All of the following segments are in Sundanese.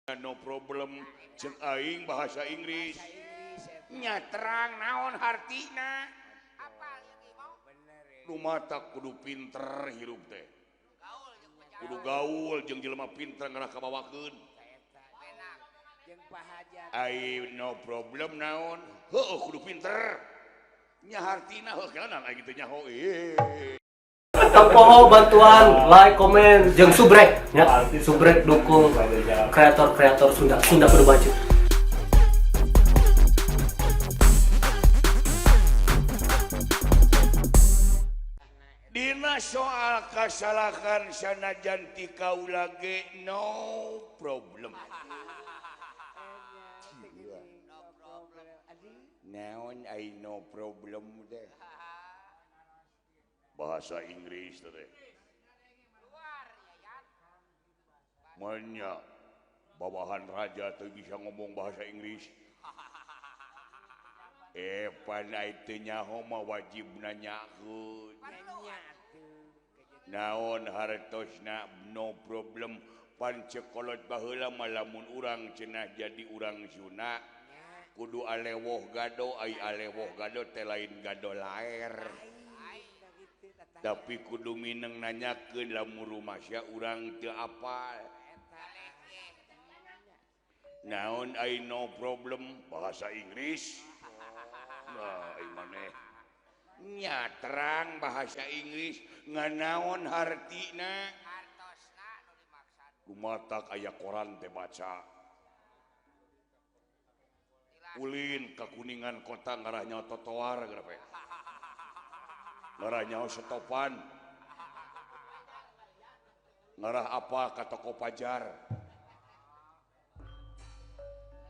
No problem cek aing bahasa Inggris nya terang naon hartina nu mata kudu pinter hirup teh kudu gaul jeung jelema pinter ngarah kabawakeun aing no problem naon heueuh kudu pinter nya hartina heuh kelanan aing teh nyaho Tempoho bantuan, like, komen, jeung subrek ya, subrek dukung kreator-kreator Sunda, Sunda kudu maju. Dina soal kasalahan sanajan ti kaula ge no problem. Naon ai no problem teh? Bahasa Inggris teh. Manya bawahan raja teu bisa ngomong bahasa Inggris. Pan ai teu nyaho mah wajib nanyakeun. Naon hartosna no problem pan cekolot baheula mah lamun urang cenah jadi urang Sunda kudu alewoh gado ai alewoh gado teh lain gado laer. Tapi kudu mineng nanyakeun lamun rumasya urang teu apal. Naon ai no problem bahasa Inggris. Nah, ai maneh nya terang bahasa Inggris nganaon hartina. Lumatak aya koran teh baca. Ulin ka Kuningan kota ngarah nyaho totoar geura ngarah nyaho setopan ngarah apa ka toko pajar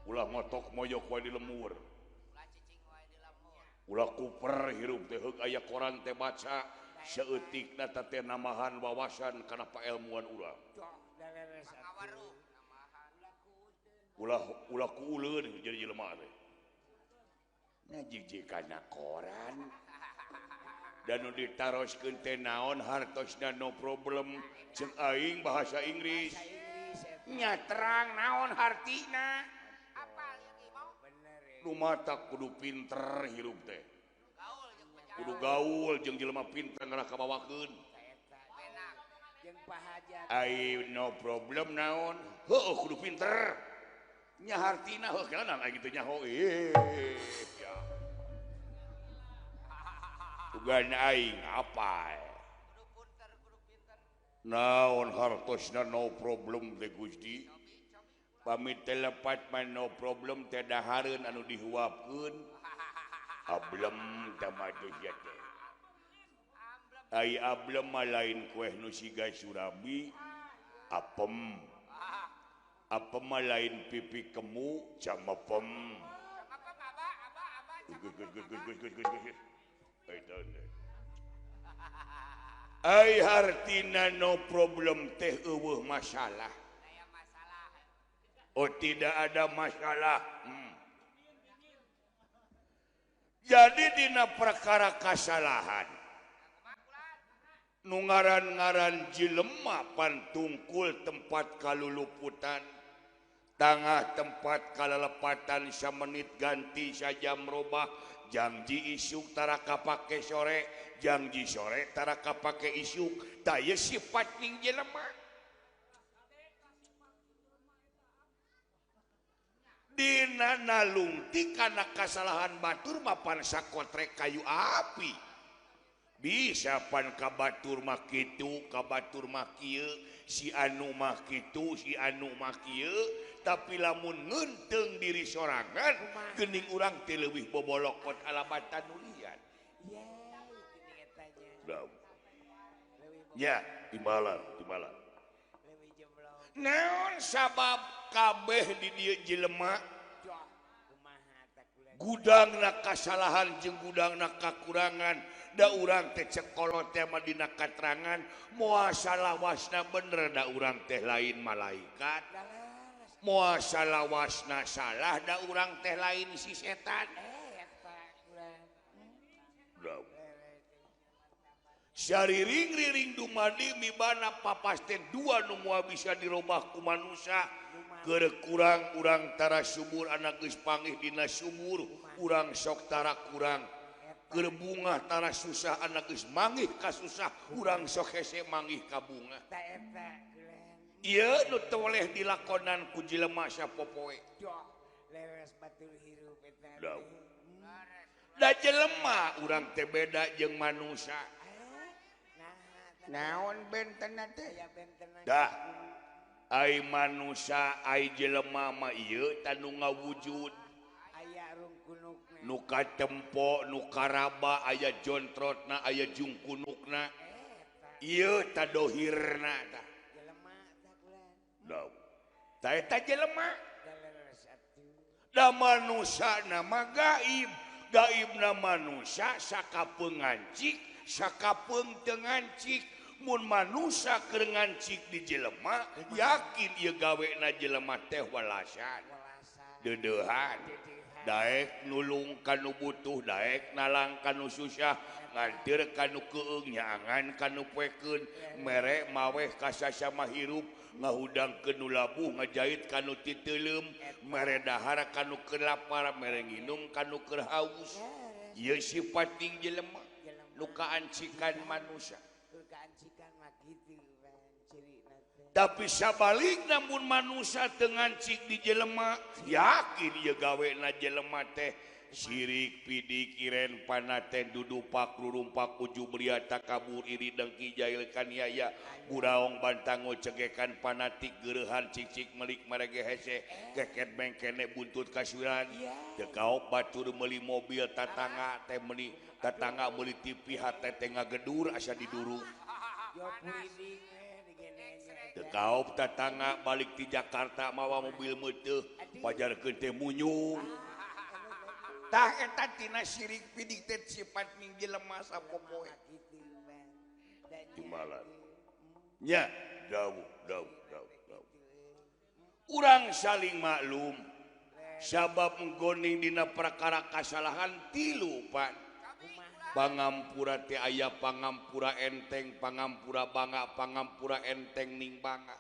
ulah ngotok moyok wae di lemur ulah kuper hirup teh heug aya koran teh baca saeutikna teh namahan wawasan kana paelmuan urang ulah ulah kuuleun jadi jelema teh ngajiji kana koran dan nu ditaroskeun teh naon hartosna no problem cek aing bahasa Inggris nya terang naon hartina nu mata kudu pinter hirup teh kudu gaul jeung jelema pinter ngarah kabawakeun ai no problem naon heueuh kudu pinter nya hartina heuh kelanan aing teh nyaho ya ugan aing apa naon hartosna no problem teh Gusti pamit teh lepat mah no problem teh dahareun anu dihuapkeun ablem teh mah teh ai ablem mah lain kueh nu siga surabi apem apem mah lain pipi kemu camepem ai hartina no problem teh eueuh masalah. Oh tidak ada masalah. Jadi dina perkara kasalahan nu ngaran-ngaran jelema pantungkul tempat kaluluputan tangah tempat kalalepatan samenit ganti sajam robah janji isuk tara kapake sore janji sore tara kapake isuk tah ieu sifat ning jelema dina nalungtik kana kasalahan batur mah pan sakotrek kayu api bisa pan ka batur mah kitu ka batur mah kieu si anu mah kitu si anu mah kieu tapi lamun ngeunteung diri sorangan geuning urang teh leuwih bobolokot alabatan nu lian. Ya, timbalan, timbalan. Naon sabab kabeh di dieu jelema gudangna kasalahan jeung gudangna kakurangan da urang teh cekolot teh mah dina katerangan moal salawasna bener da urang teh lain malaikat moal salawasna salah da urang teh lain si setan. Syariring-riring dumadi mibana papasten dua nu moal bisa dirobah ku manusia Keur kurang urang tara subur anak geus panggih dina sumur urang sok tara kurang. Keur bungah tara susah anak geus manggih ka susah urang sok hese manggih ka bungah. Ieu nu teu boleh dilakonan ku jelema sapopoe. Da jelema urang teh beda jeung manusia. Naon bentena teh? Dah ai manusia ai jelema mah ieu tanu ngawujud. Nu katempo nu karaba aya jontrotna aya jungkunukna ieu tadohirna tah tah eta jelema da manusia nama gaib gaibna manusia sakapeung ngancik sakapeung teu ngancik mun manusia keur ngancik di jelema yakin ieu gawena jelema teh walasan deudeuhan daek nulung kanu butuh daek nalang kanu susah ngantir kanu keung nyaangan kanu poekeun mere maweh ka sasama hirup ngahudang ke nu labuh ngajahit kanu titeuleum mere dahar kanu keur lapar mere nginum kanu keur haus ieu sifat ting jelema nu kaancikan manusia. Tapi sabalikna mun manusia teu ngancik di jelema yakin ieu gawena jelema teh sirik pidik iren panaten dudupak rurumpak ujub ria takabur iri dengki jahil kaniaya buraong bantango cegekan panatik gereuhan cicik melik marege hese keket mengkene buntut kasuran teu kaop batur meuli mobil tatangga teh meuli tatangga meuli TV hate teh ngagedur asa didurung. Teu kaop tatangga balik ti Jakarta mawa mobil meuteuh pajarkeun teh munyung. Tah eta tina sirik pidik teh sifat ning jelema sapopoe. Timbalan. Nya dawuh dawuh dawuh dawuh. Urang saling maklum sabab nggoning dina perkara kasalahan tilu pan. Pangampura teh aya pangampura enteng, pangampura bangga, pangampura enteng ning bangga.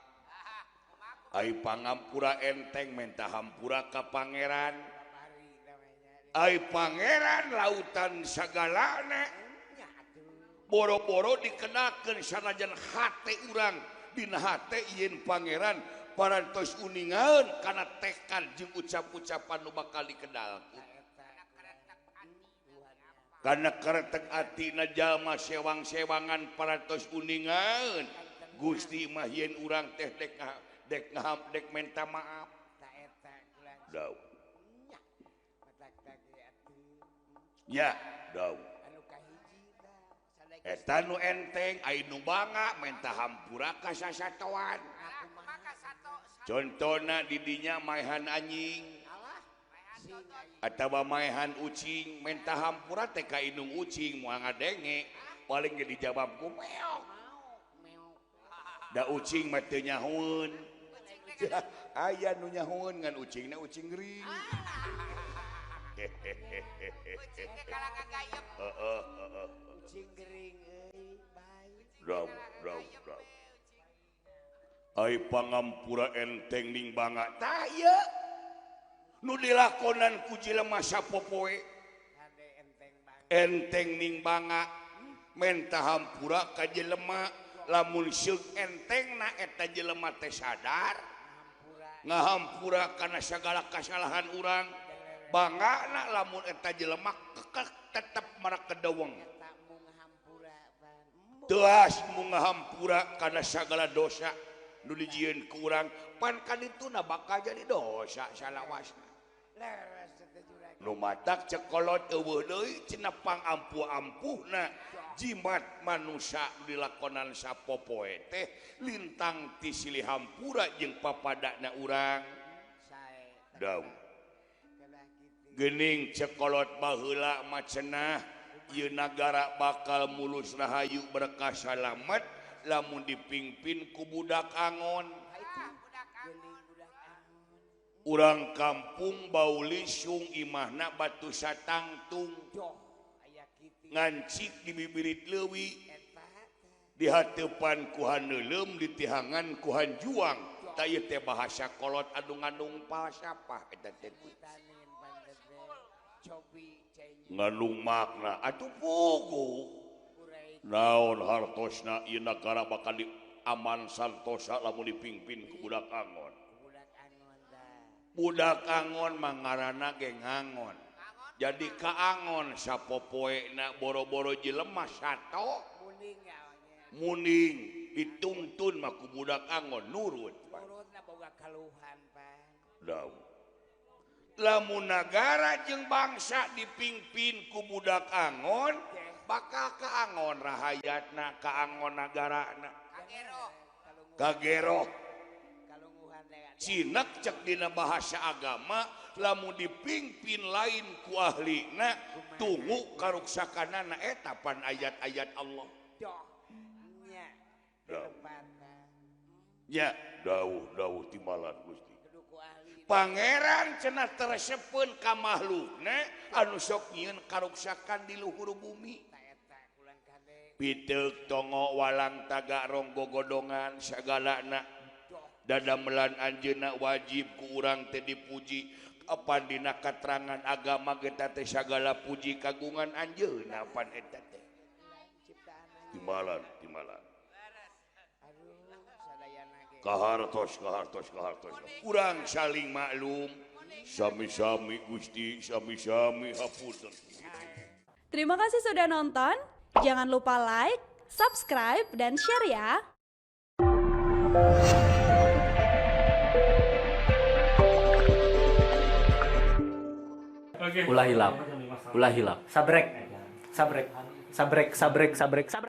Ai pangampura enteng menta hampura ka pangeran. Ai pangeran lautan sagalana. Boro-boro dikenakeun sanajan hate urang dina hate yen pangeran parantos uningaeun kana tekad jeung ucap-ucapan nu bakal dikedalkeun. Karena keretek atina jalma sewang-sewangan parantos uningaeun Gusti mah yen urang teh dek dek ngaham dek menta maaf. Dau. Ya, dau. Eta nu enteng ai nu bangga menta hampura ka sasatoan. Contona di dinya maehan anjing atawa maehan ucing menta hampura teh ka indung ucing moal ngadenge paling ge dijawab ku meok. Da ucing mah teu nyahoeun. Aya nu nyahoeun ngan ucingna ucing gering. Ucing ge kalangan gayem. Heeh heeh. Ucing gering euy bae. Dau dau dau. Ai pangampura enteng ning bangga. Tah ieu nu dilakonan ku jelema sapopoe. Enteng ning bangga menta hampura ka jelema lamun seuk entengna eta jelema teh sadar ngahampura kana sagala kasalahan urang. Bangga lamun eta jelema kekeh tetep marak kedeweng teas mung ngahampura kana sagala dosa nu dijieun ku urang pan kadituna bakal jadi dosa salawasna. Nu matak cekolot eueuh deui cenah pangampuh-ampuhna jimat manusia nu dilakonan sapopoe teh lintang ti silih hampura jeung papadana urang. Dau. Gening cekolot baheula mah cenah ieu nagara bakal mulus rahayu berkah salamet lamun dipingpin ku budak angon. Urang kampung bau lisung imahna batu satangtung ngancik di bibirit leuwi dihatepan ku haneuleum ditihangan ku hanjuang Fakta ieu teh bahasa kolot anu ngandung falsafah eta teh. Ngandung makna atuh puguh. Naon hartosna ieu nagara bakal di aman santosa lamun dipingpin ku budak angon. Budak angon mah ngaranna ge ngangon. Jadi kaangon sapopoena boro-boro jelema sato muning dituntun mah ku budak angon nurut. Nurutna boga kaluhan pan. Daun. Lamun nagara jeung bangsa dipingpin ku budak angon bakal kaangon rahayatna, kaangon nagarana. Kagero. Cinak cek dina bahasa agama lamun dipingpin lain ku ahlina tunggu karuksakanana eta pan ayat-ayat Allah. Ya, dawuh-dawuh timalan Gusti. Pangeran cenah teresepeun ka makhlukna anu sok nyieun karuksakan di luhur bumi. Piteuk tongo walang tagak ronggo godongan sagalana dadamelan anjeunna wajib ku urang teh dipuji apan dina katerangan agama ge teh sagala puji kagungan anjeunna pan eta teh. Timalan timalan. Kahartos kahartos kahartos. Urang saling maklum. Sami-sami Gusti, sami-sami hapunten. Terima kasih sudah nonton. Jangan lupa like, subscribe, dan share ya. Ulah hilap. Ulah hilap. Sabrek. Sabrek. Sabrek, sabrek, sabrek, sabrek.